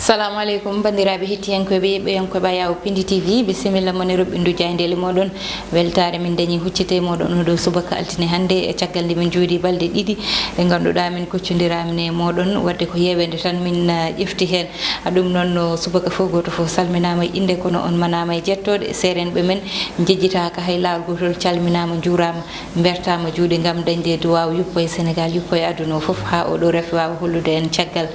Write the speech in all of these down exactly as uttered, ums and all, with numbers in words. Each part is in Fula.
Salamu aleykum, banndiraaɓe hettiyankooɓe, yeɓɓeyankooɓe Ayaw Pindi T V, bisimilla mon e roɓɓindu jaayndeele mooɗon. Weltaare min dañi huccite e mooɗon oo ɗoo subaka altine hannde, e caggal nde min njooɗii balɗe ɗiɗi, ɗe ngannduɗaa min kuccondiraani e mooɗon, waɗde ko yeeweende tan min, ah, ƴefti heen. Ah, ɗum noon, no subaka fof, gooto fof salminaama e innde, kono on manaama e jettooɗe. Seerenɓe men njejjitaaka hay laawol gootol, calminaama, njuuraama. Mbertaama juuɗe ngam dañde duwaaw yuppo e Senegaal, yuppo e aduna o fof, haa oo ɗoo rafi waawa hollude en caggal.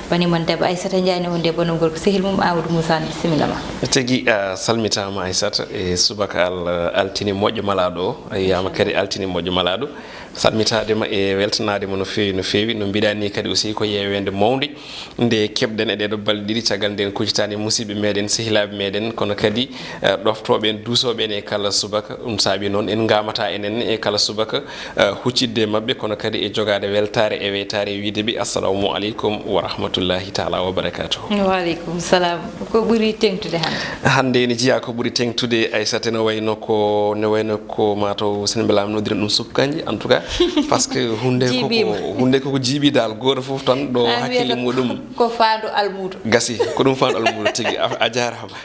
Bani mon debbo Aissata Ndiaye ne wonde bonum gorko sehil mum Amadou Moussa, bisimilla ma. Tigi, a salmitaama Aissata e subaka al-, altine moƴƴo malaaɗo o. A yiyaama kadi altine moƴƴo malaaɗo. Salmitaade ma e weltanaade ma no feewi, no feewi. No mbiɗaa nii kadi aussi ko yeeweende mawnde. Nde keɓɗen e ɗee ɗoo balɗe ɗiɗi, caggal nde en kuccitaani e musidɓe meɗen, sehilaaɓe meɗen, kono kadi, eh, ɗoftooɓe en, duusooɓe en e kala subaka. Ɗum saabii noon en ngaamataa enen e kala subaka, eh, huccidde e maɓɓe, kono kadi e jogaade weltaare e weytaare e wiyde ɓe, "Assalamu aleykum wa rahmatullahi taala wa barakatuh." Wa aleykum salam. Ko ɓuri teeŋtude hannde? Hannde ene jeyaa ko ɓuri teeŋtude, Aissata, ene wayno ko, ne wayno ko mataw, so en mbelaama noddiren ɗum supu kanji, en tout cas, parce que huunde ko, ko, huunde ko, ko jiiɓi dal, gooto fof tan ɗo hakkille muɗum. Ko faandu almuudo. Gasi, ko ɗum faandu almuudo tigi. A, a jaaraama.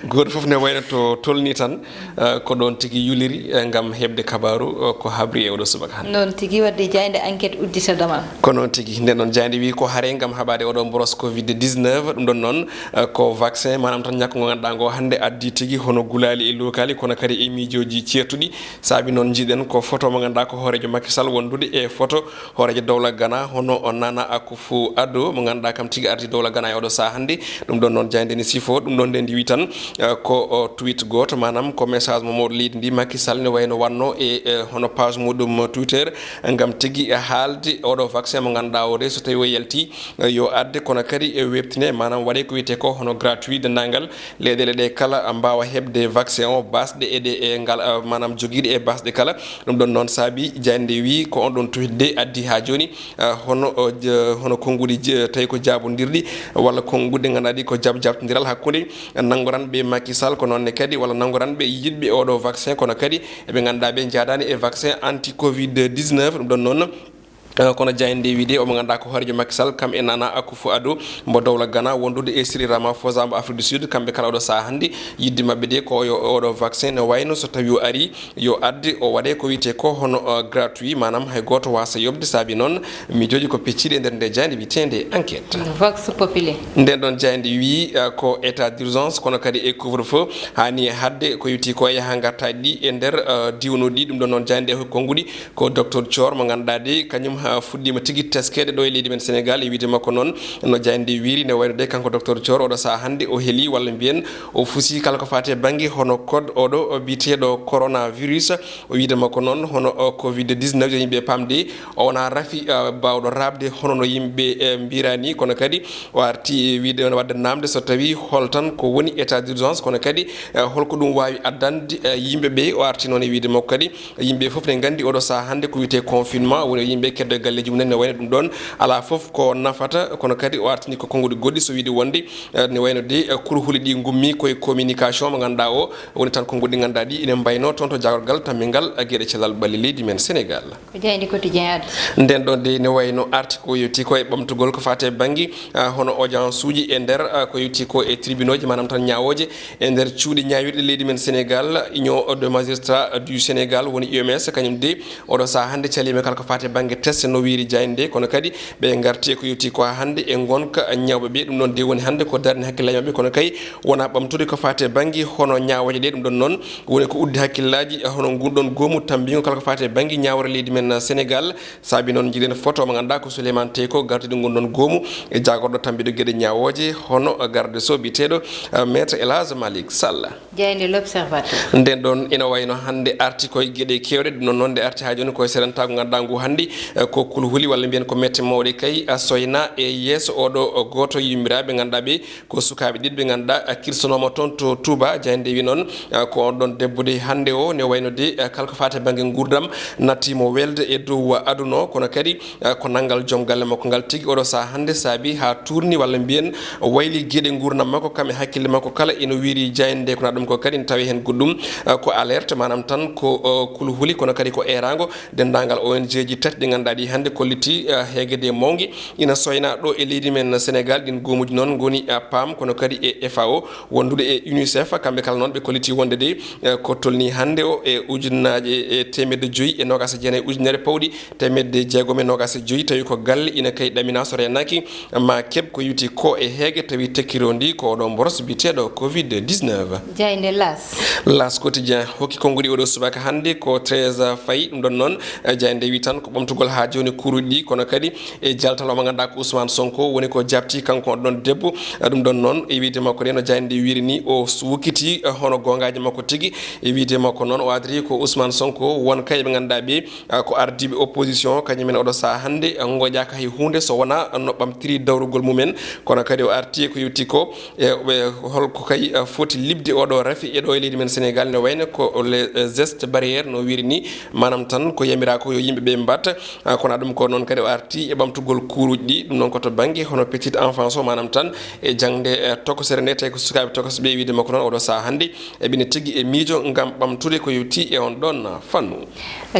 Gooto fof ne wayno to tolni tan, eh, ko ɗoon tigi yuliri, eh, ngam heɓde kabaaru, eh, ko habri e oɗo subaka hannde. Noon tigi, wadde jaaynde enquête uddita damal. Ko noon tigi. Nden noon jaaynde wi ko hare ngam haɓaade oɗo mboros covid dix-neuf. Ɗum ɗon noon, eh, ko vaccin, maanaam tan ñakko ngo ngannduɗaa ngo hannde addi tigi hono gulaali e luukaali, kono kadi e miijooji ceertuɗi. Saabi noon njiɗen ko photo mo ngannduɗaa ko hooreejo Macky Sall wondude e photo hooreejo dowla Ghana, hono o Nana Akufo-Addo, mo ngannduɗaa kam tigi ardi dowla Ghana e oɗo sahaa hannde. Ɗum ɗon noon jaaynde ne sifo, ɗum ɗon nde ndi wi tan, eh, ko o tweet gooto, maanaam ko message mo mawɗo leydi ndi Macky Sall ne wayno wanno e, eh, hono page muɗum Twitter, ngam tigi e haalde oɗo vaccin mo ngannduɗaa o de, so tawi o yalti, eh, yo adde, kono kadi e weɓtine, maanaam waɗe ko wiyetee ko hono gratuit, denndaangal leyɗeele ɗe kala mbaawa heɓde vaccin o, baasɗe e ɗe, e ngal, eh, maanaam jogiiɗe e baasɗe kala. Ɗum ɗon noon saabi jaaynde wi ko on ɗon tweetde addi haa jooni, eh, hono, o, j-, hono konnguɗi j-, tawi ko jaabondirɗi walla konnguɗi ngannduɗaa ɗi ko jab-, jabtondiral hakkunde nanngoranɓe Macky Sall, ko noon ne kadi walla nanngoranɓe yiɗɓe oɗo vaccin, kono kadi eɓe ngannduɗaa ɓe njaadaani e vaccin anti covid dix-neuf. Ɗum ɗon noon, eh, kono jaaynde wiide omo ngannduɗaa ko hooreejo Macky Sall, kam e Nana Akufo-Addo mbo dowla Ghana wondude e Cyril Ramaphosa mbo Afrique du Sud, kamɓe kala oɗo sahaa hannde yiɗde maɓɓe de ko yo oɗo vaccin ne wayno so tawi o ari, yo adde o waɗe ko wiyetee ko hono, uh, gratuit, maanaam hay gooto waasa yoɓde. Saabi noon miijooji ko pecciɗi e nder nde jaaynde wiyeteende Enquête. Vox Populi. Nden ɗon jaaynde wii, uh, ko état d'urgence, kono kadi e couvre-feu, haani e haɗde ko yowiti ko e yaha ngartaaji ɗi e nder, uh, diwnuɗi. Ɗum ɗon noon jaaynde e konnguɗi ko Docteur Thior mo ngannduɗaa de kañum, uh, fuɗɗiima tigi teskeede ɗo e leydi men Sénégal. E wiyde makko noon no jaaynde wiiri, ne wayno de kanko Docteur Thior oɗo sahaa hannde o heeli walla mbiyen o fusi kala ko faati e bannge hono code oɗo biyeteeɗo coronavirus. O wiide makko noon hono o covid dix-neuf, yo yimɓe paam de, o wonaa rafi, eh, baawɗo raɓde hono no yimɓe, eh, mbiyra ni, kono kadi o arti wiide, waɗde naamde so tawi hol tan ko woni état d'urgence, kono kadi, eh, holko ɗum waawi addande, eh, yimɓe ɓe. O arti noon e wiide makko kadi yimɓe fof ne nganndi oɗo sahaa hannde ko wiyetee confinement, woni yimɓe keddo e galleeji mum en, ne wayno ɗum ɗoon alaa fof ko nafata, kono kadi o artini ko konnguɗi goɗɗi, so wiide wonde, eh, ne wayno de, eh, kulhuli ɗi ngummi koye communication mo ngannduɗaa o woni tan konnguɗi ngannduɗaa ɗi ine mbayno toon to jaagorgal tammingal, eh, geɗe cellal ɓalli leydi men Sénégal. Ko jaaynde Quotidien addi. Nden ɗon de ne wayno arti ko yowiti ko e ɓamtugol ko faati e bannge, ah, hono audience uji e nder, ah, ko yowiti ko e tribunauji, maanaam tan ñaawooje e nder cuuɗi ñaawirɗi leydi men Sénégal. Union des magistrats du Sénégal woni U M S, kañum de oɗo sahaa hannde caliima kala ko faati e bannge test, no wiiri jaaynde, kono kadi ɓe ngarti e ko yowiti ko hannde e ngonka ñawɓe ɓe. Ɗum ɗon de woni hannde ko darni hakkillaaji maɓɓe, kono kay wonaa ɓamtude ko faati e bannge hono ñaawooje ɗe. Ɗum ɗon noon woni ko uddi hakkillaaji hono ngun ɗon goomu tammbingo kala ko faati e bannge ñaawre leydi men Sénégal. Saabi noon njiɗen photo mo ngannduɗaa ko Souleymane Teiko gardiiɗo ngun ɗon goomu e jaagorɗo tammbiiɗo geɗe ñaawooje hono garde so biyeteeɗo, eh, Maître El Hadj Malick Sall. Jaaynde L'Observateur. Nden ɗon ina wayno hannde arti koye geɗe keewɗe, ɗum noon noon nde arti haa jooni koye serentaagu ngannduɗaa ngu hannde, eh, ko kulhuli walla mbiyen ko mette mawɗe kay, eh, soyna e yeeso oɗo, eh, gooto yummiraaɓe ngannduɗaa ɓe ko sukaaɓe ɗiɗi ɓe ngannduɗaa, eh, kirsonooma toon to Touba. Jaaynde wi noon, eh, ko on ɗon debbo de hannde o ne wayno de, eh, kala ko faati e bannge nguurndam nattiimo welde e dow aduna o, kono kadi eh, ko nanngal joom galle makko ngal tigi oɗo sahaa hannde saabi haa tuurni walla mbiyen wayli geɗe nguurndam makko kam e hakkille makko kala ina wiiri jaaynde nde. Ko na ɗum ko kadi ne tawi heen goɗɗum, eh, ko alerte, maanaam tan ko, eh, kulhuli, kono kadi ko eeraango denndaangal O N G ji tati ɗi ngannduɗaa Hannde kolliti, eh, heegede mawnge ina soynaa ɗo e leydi men Senegaal. Ɗin goomuuji noon ngoni, eh, paam, kono kadi e F A O wondude e UNICEF. Kamɓe kala noon ɓe kolliti wonde de, eh, ko tolnii hannde o e ujunnaaje, e teemedde joyi e noogaas e jeenayi ujunere pawɗi teemedde jeegom e noogaas e joyi, tawi ko galle ina kay ɗaminaa so reenaaki ma keɓ ko yowiti ko e heege, tawi tekkiroo ndi ko oɗo mboros biyeteeɗo covid dix-neuf. Jaaynde L'As. L'As Quotidien hokki konnguɗi oɗo subaka hannde ko treize Faye. Ɗum ɗon noon, eh, jaaynde wi tan ko ɓamtugol haa jooni kuuruuji ɗi, kono kadi e jaltal o mo ngannduɗaa ko Ousmane Sonko woni ko jaɓti kanko on ɗon debbo. Eh, ɗum ɗon noon e wiyde makko nde no jaaynde wiri ni o s-, wukkiti, eh, hono goongaaji makko tigi. E wiyde makko noon o adri ko Ousmane Sonko won kay ɓe ngannduɗaa ɓe ah, ko ardiiɓe opposition, kañum en oɗo sahaa hannde, ah, ngoƴaaka hay huunde so wonaa no ɓamtiri dawrugol mumen. Kono kadi o arti ko yowiti ko, e, ɓe, holko kay, ah, foti liɓde oɗo rafi e ɗo e leydi men Senegaal, ne wayno ko les, eh, gestes barrières no wiiri ni, maanaam tan ko yamiraa ko yo yimɓe ɓe mbaɗ. Ah, kono ɗum ko noon kadi o arti e ɓamtugol kuuruuji ɗi, ɗum noon ko to bannge hono petite enfance o, maanaam tan e jaŋde, eh, tokosere nde, tawi ko sukaaɓe tokosɓe e wiyde makko noon oɗo sahaa hannde eɓe ne tigi e miijo ngam ɓamtude ko yowiti e on ɗon fannu.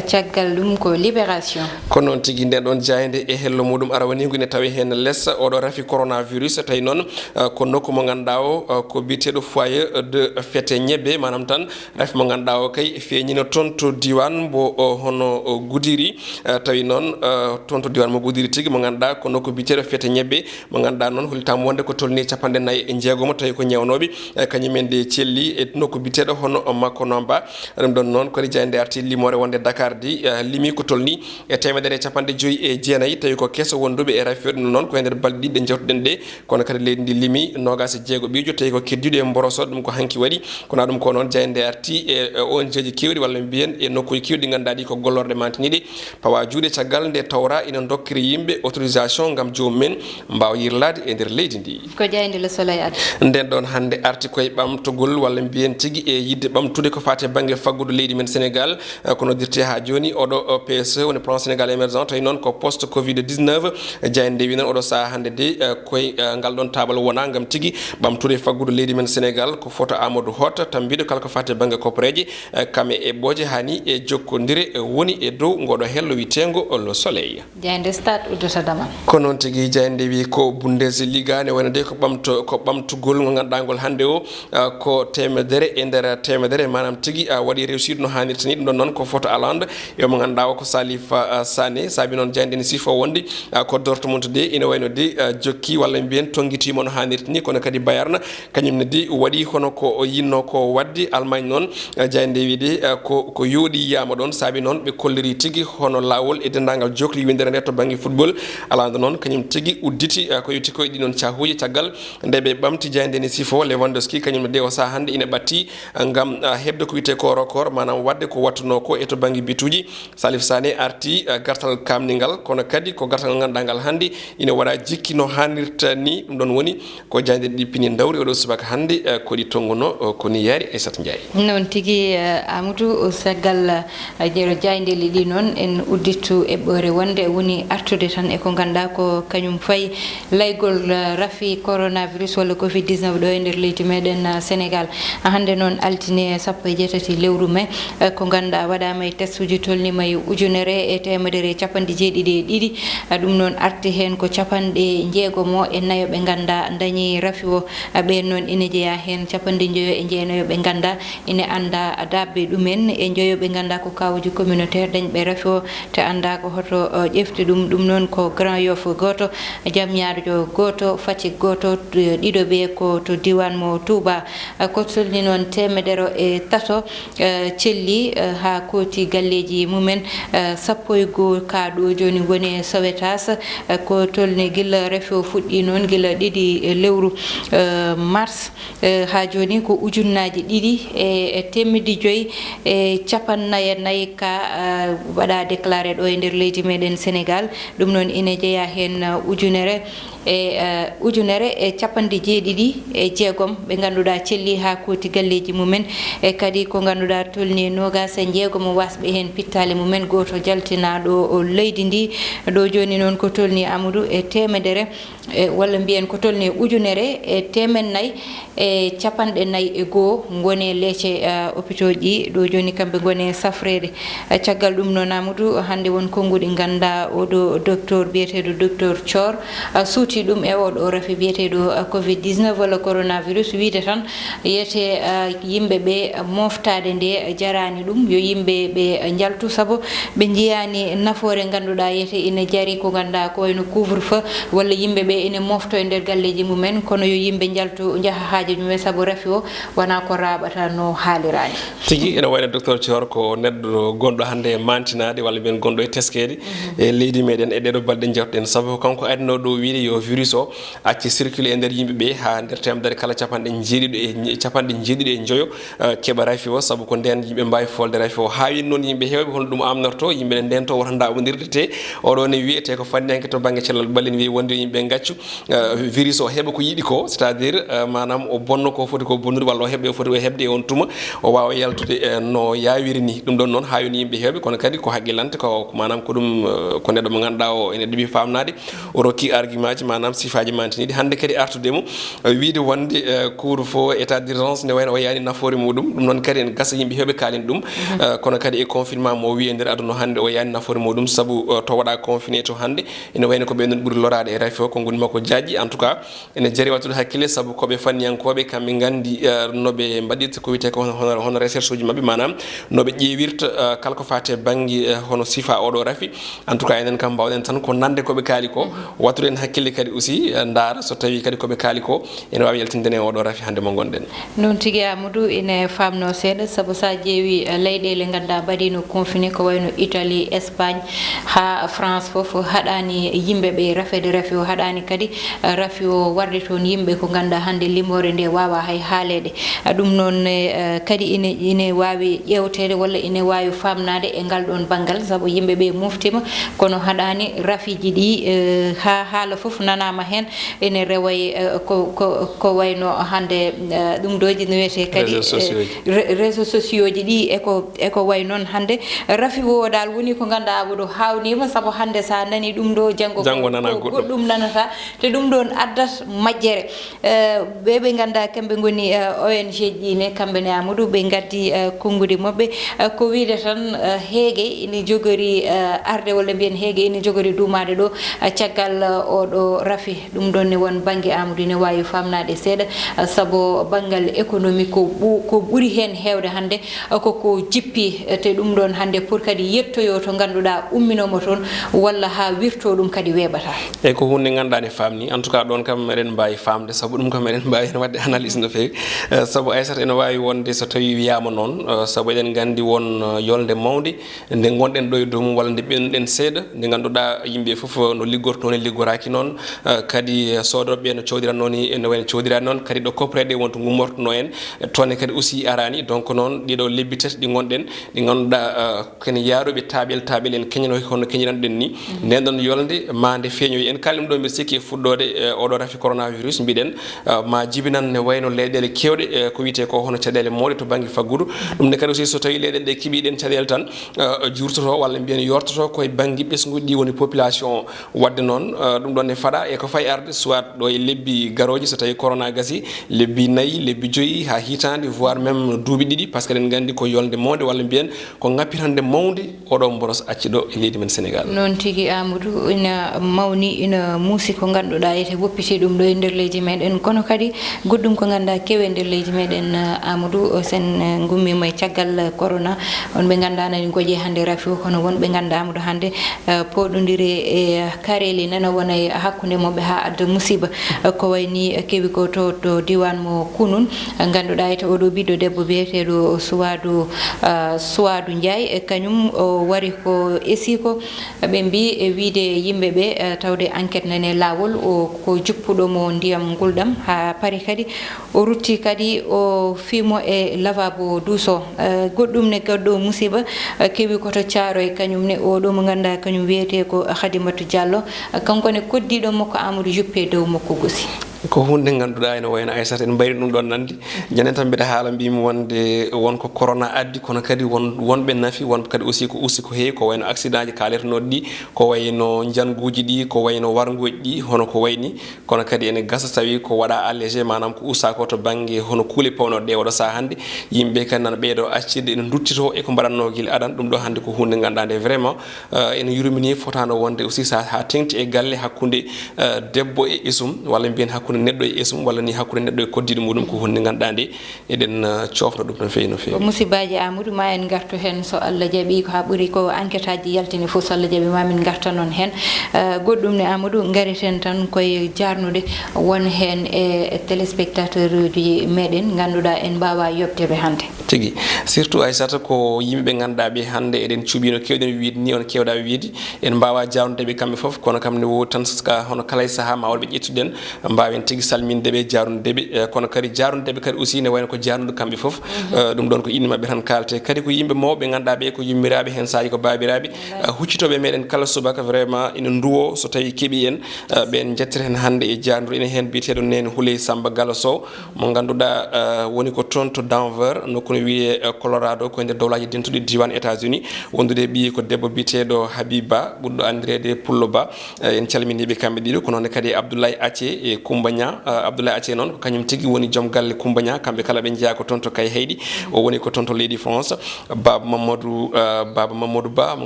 Caggal ɗum ko Libération. Ko noon tigi, nden ɗon jaaynde e hello muɗum arawaniigu ene tawi heen les oɗo rafi coronavirus, tawi noon, eh, ko nokku mo ngannduɗaa o, eh, ko biyeteeɗo foyer de fete ñebbe, maanaam tan rafi mo ngannduɗaa o kay feeñino toon to diiwaan mbo, o, hono, o, Gudiri, eh, tawi noon, eh, toon to diiwaan mo Gudiri tigi mo ngannduɗaa ko nokku biyeteeɗo fete ñebbe, mo ngannduɗaa noon hollitaama wonde ko tolnii capanɗe nayi e jeegomo, tawi ko ñawnooɓe, eh, kañum en de celli e nokku biyeteeɗo hono Makonamba. Ɗum ɗon noon kadi jaaynde arti limoore wonde Dakar di, eh, limi ko tolnii e teemedere e capanɗe joyi e jeenayi, tawi ko keso wonduɓe e rafi o. Ɗum noon ko e nder balɗe ɗiɗi ɗe njewtuɗen ɗe, kono kadi leydi ndi limi noogaas e jeego ɓiijo, tawi ko keddiiɗo e mboroso, ɗum ko hanki waɗi. Kono ɗum ko noon jaaynde arti e, e O N G ji keewɗi walla mbiyen e nokkuuji keewɗi ɗi ngannduɗaa ɗi ko gollorɗe mantiniiɗe pawa juuɗe caggal nde tawra ina dokkiri yimɓe autorisation ngam joomum en mbaawa yirlaade e nder leydi ndi. Ko jaaynde Le Soleil addi. Nden ɗon hannde arti koye ɓamtugol walla mbiyen tigi e yiɗde ɓamtude ko faati e bannge faggudu leydi men Senegaal, eh, ko noddirtee haa jooni oɗo, eh, P S E woni plan Sénégal émergent, tawi noon ko post covid dix-neuf. Jaaynde wi noon oɗo sahaa hannde de, eh, koye, eh, ngal ɗon taabal wonaa ngam tigi ɓamtude faggudu leydi men Senegaal, ko foto Amadou Hott tambiiɗo kala ko faati e bannge kopporeeje, eh, kame e ɓooje hani e jokkondire, eh, woni e dow ngoɗo hello wiyeteengo Le Soleil. Jaaynde Stade uddata damal. Ko noon tigi, jaaynde wi ko Bundesliga ne wayno de ko ɓamto-, ko ɓamtugol ngo ngannduɗaa ngol hannde o, ah, ko teemedere e nder teemedere, maanaam tigi, ah, waɗi réussir no haanirta ni. Ɗum ɗon noon ko foto Haaland e mo ngannduɗaa o ko Salif, ah, Sané. Saabi noon jaaynde ne sifo wonde, ah, ko Dortmund de ina wayno de, ah, jokki walla mbiyen tonngitiima no haanirta ni, kono kadi Bayern kañum ne de waɗi hono ko o yinno ko waɗde. Allemagne noon, eh, jaaynde wiide, eh, ko, ko yooɗi yiyaama ɗoon, saabi noon ɓe kolliri tigi hono laawol e denndaangal jookli winndere nde to bannge football. Haaland noon kañum tigi udditi, eh, ko yowiti ko e ɗii noon caahuuji caggal nde ɓe ɓamti jaaynde ni sifo Lewandowski, kañum ne de o sahaa hannde ina ɓatti, eh, ngam, eh, heɓde ko wiyetee ko record, maanaam waɗde ko wattunoo ko e to bannge bituuji. Salif Sané arti, eh, gartal kaamningal, kono kadi ko gartal ngal ngannduɗaa ngal hannde ina waɗa jikki no haanirta ni. Ɗum ɗoon woni ko jaaynde ɗi pini ndawri oɗo subaka hannde, eh, ko ɗi tonnguno, eh, ko ni yaari Aissata Ndiaye. Noon tigi, eh, Amadou, caggal, eh, jeero jaayndeeli ɗi noon, en uddittu eɓɓoore wonde woni artude tan e ko ngannduɗaa ko kañum fayi laygol, eh, rafi coronavirus walla covid dix-neuf ɗo e nder leydi meɗen, eh, Senegaal. Hannde noon altine sappo e jeetati lewru mai, eh, ko ngannduɗaa waɗaama e testuuji tolniima e ujunere e teemedere e capanɗe jeeɗiɗi e ɗiɗi. Eh, ɗum noon arti heen ko capanɗe njeegomo e nayo ɓe ngannduɗaa ndañi rafi o. Eh, ɓeen noon ina jeyaa heen capanɗe njoyo e jeenayo ɓe ngannduɗaa ina anndaa daaɓɓe ɗumen, e njoyo ɓe ngannduɗaa ko kawuuji communautaire dañɓe rafi o, te anndaa ko hoto, eh, ƴefti ɗum. Ɗum noon ko Grand Yoff gooto, Diamniadio gooto, Fatick gooto, eh, ɗiɗo ɓe ko to diiwaan mo Touba. Eh, ko tolni noon teemedere e tato, eh, celli, eh, haa kooti galleeji mumen, eh, sappo e goo kaa ɗo jooni ngoni e Sowetaas, eh, ko tolni gila rafi o fuɗɗii noon gila ɗiɗi, eh, lewru, eh, mars, eh, haa jooni ko ujunnaaji ɗiɗi e, e teemedde joyi e capannay e nayi kaa, eh, waɗaa déclaré ɗo e nder leydi meɗen Senegaal. Ɗum noon ina jeyaa heen, eh, ujunere e, eh, ujunere e capanɗe jeeɗiɗi e jeegom ɓe ngannduɗaa celli haa kooti galleeji mumen, e kadi ko ngannduɗaa tolni e noogaas e jeegom waasɓe heen pittaali mumen, gooto jaltinaaɗo leydi ndi. Ɗo jooni noon ko tolni, Amadou, e teemedere, e, walla mbiyen ko tolni e ujunere e teemen nayi e capanɗe nayi e goo ngoni e leece, eh, hôpitaux ji. Ɗo jooni kamɓe ngoni e safreede. Eh, caggal ɗum noon, Amadou, hannde won konnguɗi nganndaa oɗo docteur biyeteeɗo docteur Thior, eh, suuti ɗum e oɗo rafi biyeteeɗo, eh, covid dix-neuf walla coronavirus, wiide tan yete, eh, yimɓe ɓe moftaade nde jaraani ɗum, yo yimɓe ɓe njaltu, sabu ɓe njiyaani nafoore ngannduɗaa yete ina jari ko ngannduɗaa ko wayno couvre-feu, walla yimɓe ɓe ina mofto e nder galleeji mumen, kono yo yimɓe njaltu njaha haaji mumen, sabu rafi o wonaa ko raaɓata no haaliraani. Tigi, ene wayno docteur Thior ko neɗɗo gonɗo hannde e maantinaade, walla mbiyen gonɗo e teskeede e leydi meɗen e ɗeɗo balɗe jawtuɗen, sabu kanko adino ɗo wiide yo virus o acce circulé e nder yimɓe ɓe haa nder teemedere kala capanɗe jeeɗiɗo e, capanɗe jeeɗiɗo e njoyo, eh, keɓa rafi o, sabu ko ndeen yimɓe mbaawi folde rafi o. Haa woni noon yimɓe heewɓe, hono ɗum amnorto, yimɓe ne ndeento wota ndaaɓondirde, te oɗo ne wiyetee ko fanniyanke to bannge cellal ɓalli, ne wiyi wonde yo yimɓe ngaccu, eh, virus o heɓa ko yiɗi ko, c'est-à-dire, eh, maanaam o bonno ko foti ko bonnude, walla o heɓe o foti o heɓde e on tuma, o waawa yaltude, eh, no yaawiri ni. Ɗum ɗoon noon haa woni yimɓe heewɓe, kono kadi ko haqqillante, ko, ko maanaam ko ɗum, eh, ko neɗɗo mo ngannduɗaa o ene ɗaɓi faamnaade, o rokki argument ji, maanaam sifaaji mantiniiɗi. Hannde kadi artude mo, eh, wiide wonde, eh, couvre-feu, état d'urgence, ne wayno o yaani nafoore muɗum. Ɗum noon kadi ene gasa yimɓe heewɓe kaalin ɗum. Eh, kono kadi e confinement mo o wiyi e nder aduna hannde o yaani nafoore muɗum, sabu, eh, to waɗa confiné to hannde, ene wayno ko ɓen ɗon ɓuri loraade e rafi o, ko ngoni makko jaajɗi. En tout cas, ene jari wattude hakkille, sabu ko ɓe fanniyankooɓe, kamɓe nganndi, eh, no ɓe mbaɗirta ko wiyetee ko hono, hono, hono recherche uji maɓɓe, maanaam no ɓe ƴeewirta, eh, kala ko faati e bannge, eh, hono sifa oɗo rafi. En tout cas, enen kam mbaawɗen tan ko nande ko ɓe kaali ko, wattude en hakkille kadi aussi, eh, ndaara so tawii kadi ko ɓe kaali ko ene waawi yaltinde en e oɗo rafi hannde mo ngonɗen. Noon tigi, Amadou, ene faamnoo seeɗa, sabu so a ƴeewi, eh, leyɗeele ngannduɗaa mbaɗiino confiné, ko wayno Italie, Espagne, haa France fof, haɗaani yimɓe ɓe rafeede rafi o, haɗaani kadi, eh, rafi o warde toon yimɓe ko ngannduɗaa hannde limoore nde waawaa hay haaleede. Eh, ɗum noon, eh, kadi ine, ine waawi ƴeewteede walla ine waawi faamnaade e ngal ɗoon banngal, sabu yimɓe ɓe moftiima, kono haɗaani rafiiji ɗi, eh, haa haala fof nanaama heen. Ene reway, eh, ko, ko, ko wayno hannde, eh, ɗum ɗo ji no wiyetee kadi, réseaux sociaux ji. Eh, re-, réseaux sociaux ji ɗi e ko, e ko way noon hannde. Rafi o dal woni ko ngannduɗaa oɗo haawniima, sabu hannde so a nani ɗum ɗo, janngo ko, janngo nana ko goɗɗum. Goɗɗum nanata, te ɗum ɗoon addat majjere. Eh, ɓe ɓe ngannduɗaa kamɓe ngoni, eh, O N G ji ne, kamɓe ne Amadou, ɓe ngaddi, eh, konnguɗi maɓɓe. Eh, ko wiyde tan, eh, heege ina jogori, eh, arde, walla mbiyen heege ina jogori duumaade ɗo, eh, caggal, eh, oɗo rafi. Ɗum ɗoon ne won bannge Amadou ina waawi faamnaade seeɗa, eh, sabu banngal économie ko ɓu-, ko ɓuri heen heewde hannde, eh, ko ko jippi, eh, te ɗum ɗoon hannde pour kadi yettoyoo to ngannduɗaa umminooma toon, walla haa wirtoo ɗum kadi weeɓataa. Eyi, ko huunde nde ngannduɗaa ne faamni. En tout cas, ɗoon kam eɗen mbaawi faamde, sabu ɗum kam eɗen mbaawi heen waɗde analyse no feewi. Eh, sabu Aissata ene waawi wonde so tawii wiyaama noon, eh, sabu eɗen nganndi won, eh, yolnde mawnde nde ngonɗen ɗo e dow mum, walla nde ɓennuɗen seeɗa, nde ngannduɗaa yimɓe fof no liggorto, ne liggoraaki noon, eh, kadi soodooɓe no cowdiratnoo ni, ene wayno cowdiraani noon, kadi ɗo koppereeɗe won to ngummortonoo en, eh, toon ne kadi aussi araani. Donc noon, ɗiɗo lebbi tati ɗi ngonɗen, ɗi ngannduɗaa, eh, kene yaaruɓe taaɓel, taaɓel en keñano hono keñiranɗen ni. Mhm. Nden ɗon yolnde ma nde feeñoyi. En kaali ɗum ɗo, mbiɗa sikki e fuɗɗoode, eh, oɗo rafi coronavirus, mbiɗen, eh, ma jibinan ne wayno leyɗeele keewɗe, eh, ko wiyetee ko hono caɗeele mawɗe to bannge faggudu. Ɗum ne kadi aussi so tawii leyɗeele ɗe keɓii ɗen caɗeele tan, eh, jurtoto walla mbiyen yortoto koye bannge ɓesnguuji ɗi woni population o. Waɗde noon, eh, ɗum ɗon ne faɗa e ko fayi arde, soit ɗo e lebbi garooji, so tawii corona gasi, lebbi nayi, lebbi joyi, haa hitaande, voire même duuɓi ɗiɗi, par ce que eɗen nganndi ko yolnde mawnde walla mbiyen ko ŋappitannde mawnde oɗo mboros acci ɗo e leydi men Sénégal. Noon tigi, Amadou, ina mawni, ina muusi ko ngannduɗaa ete woppitii ɗum ɗo e nder leydi meɗen. Kono kadi goɗɗum ko ngannduɗaa kewi e nder leydi meɗen, eh, Amadou, sen, eh, ngummiima e caggal corona. Won ɓe ngannduɗaa nani ngoƴe hannde rafi o, kono won ɓe ngannduɗaa Amadou hannde, eh, pooɗondire e kareeli nana wona e hakkunde maɓɓe haa adda musiba. Eh, ko wayi ni, eh, kewi ko to, to diiwaan mo Kunun. Ngannduɗaa ete oɗo ɓiɗɗo debbo biyeteeɗo Suwaadu, ah, Suwaadu Njaay, e kañum o wari ko esiiko. Ɓe mbii e wiyde yimɓe ɓe, eh, tawde enquête nani e laawol, o ko juppuɗo mo ndiyam ngulɗam haa paari kadi. O rutti kadi o fiimo e lavabo duuso. Eh, goɗɗum ne goɗɗo musiba, eh, kewi ko to Caaroy, kañum ne oɗo mo ngannduɗaa kañum wiyetee ko Khadimatu Diallo. Eh, kanko ne koddiiɗo makko Amadou Juppe dow makko gosi. Ko huunde nde ngannduɗaa ene wayno Aysata en mbayri ɗum ɗoon nanndi. Janen tan mbiɗa haala mbiymi wonde won ko corona addi, kono kadi won, wonɓe nafi, won kadi aussi ko usti ko heewi, ko wayno accident ji kaaletenooɗi ɗi, ko wayno njanguuji ɗi, ko wayno warngooji ɗi, hono ko wayni. Kono kadi ene gasa tawi ko waɗa allégé, maanaam ko usta ko to bannge hono kuule pawnoɗe ɗe oɗo sahaa hannde. Yimɓe kadi nana ɓeydo accirde ene nduttito e ko mbaɗatnoo gila adan. Ɗum ɗo hannde ko huunde nde ngannduɗaa nde vraiment, eh, ene yurmini, fotaano wonde aussi sa, haa teŋti e galle hakkunde, eh, debbo e esum, walla mbiyen hakkunde neɗɗo e esum, walla ni hakkunde neɗɗo e koddiiɗo muɗum, ko huunde nde ngannduɗaa nde eɗen, eh, coofna ɗum no feewi, no feewi. Ko musibaaji, Amadou, ma en ngartu heen so Allah jaɓi, ko haa ɓuri ko enquête aji yaltini fof, so Allah jaɓi ma min ngarta noon heen. Eh, goɗɗum ne, Amadou, ngareten tan koye jaarnude won heen e téléspectateur uji meɗen ngannduɗaa en mbaawa yoɓde ɓe hannde. Tigi. Surtout, Aysata, ko yimɓe ɓe ngannduɗaa ɓe hannde eɗen cuɓi no keewɗen wiide ni, on keewɗa wiide, en mbaawa jaarnude ɓe kamɓe fof, kono kam ne woodi tan ka hono kala e sahaa ma won ɓe ƴettuɗen, mbaawen tigi salminde ɓe, jaarnude ɓe, eh, kono kadi jaarnude ɓe kadi aussi ne wayno ko jaarnude kamɓe fof. Eh, ɗum ɗoon ko inɗe maɓɓe tan kaalte. Kadi ko yimɓe mawɓe ngannduɗaa ɓe ko yummiraaɓe, heen saaji ko baabiraaɓe, eh, huccitooɓe meɗen kala subaka, vraiment ina nduwo so tawi keɓi en, eh, ɓen njetteten hannde e jaarnude ene heen biyeteeɗo Neene Huley Samba Galo Sow, mo ngannduɗaa, eh, woni ko toon to Denver, nokku no wiyee, eh, Colorado, ko e nder Dowlaaji Dentuɗi, diiwaan États-Unis, wondude e ɓiye ko debbo biyeteeɗo Habiba, ɓurɗo anndireede Pullo Ba. Eh, en calminii ɓe kamɓe ɗiɗo, ko noon kadi Abdoulaye Acce e Coumba Niang. Eh, Abdoulaye Acce noon, ko kañum tigi woni joom galle Coumba Niang, kamɓe kala ɓe njeyaa ko toon to Kayhayɗi, o woni ko toon to leydi France. Baaba Mamadou, eh, Baaba Mamadou Ba, mo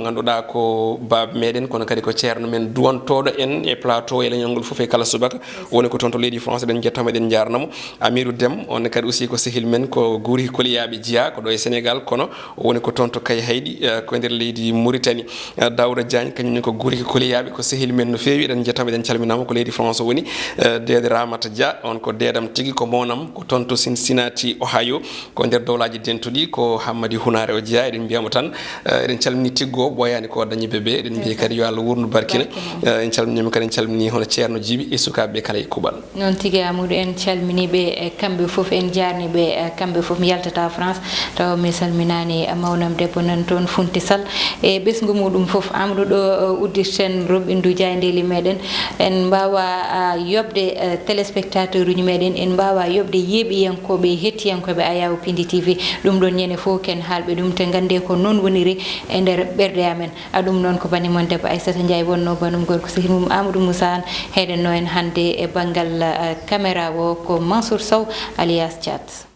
ngannduɗaa ko baaba meɗen, kono kadi ko ceerno men duwantooɗo en e plateau e leñol ngol fof e kala subaka. Woni ko toon to leydi France, eɗen njettamo, eɗen njaarnamo. Amirou Dem, on ne kadi aussi ko sehil men, ko Guuri Koliyaaɓe jeyaa, ko ɗo e Sénégal, kono o woni ko toon to Kayhayɗi, eh, ko e nder leydi Mauritanie. Eh, Daouda Diagne, kañum ne ko Guuri Koliyaaɓe, ko sehil men no feewi, eɗen njettamo, eɗen calminamo, ko leydi France o woni. Eh, Deede Ramata Dia, on ko deedam tigi, ko mownam, ko toon to Cincinnati, Ohio, ko nder Dowlaaji Dentuɗi, ko Hammadi Hunaare o jeyaa, eɗen mbiyamo tan, eh, eɗen calmini tiggo, ɓooyaani ko dañi bébé, eɗen mbiya kadi yo Allah wurnu barkina. Barkina. Eh, en calminima kadi, en calmini hono Ceerno Jibi e sukaaɓe ɓe kala e kuuɓal. Noon tigi, Amadou, en calminii ɓe, e kamɓe fof, en njaarnii ɓe, e kamɓe fof. Mi yaltata France, tawa mi salminaani mawnam debbo nan toon Funti Sall e ɓesngu muɗum fof. Amadou, ɗo, o, uddirten roɓɓindu jaayndeeli meɗen. En mbaawa, a, yoɓde, e, téléspectateur uji meɗen, en mbaawa yoɓde yeeɓiyankooɓe e hettiyankooɓe Ayaw Pindi T V. Ɗum ɗoon ñande fof ken haalɓe ɗum, te nganndee ko noon woniri e nder ɓerɗe amen. A, ɗum noon ko banndi mon debbo Aissata Ndiaye wonnoo, banndum gorko sehil mum Amadou Moussa Anne. Heɗen no en hannde e banngal, eh, caméra o ko Mansour Sow alias Thiat.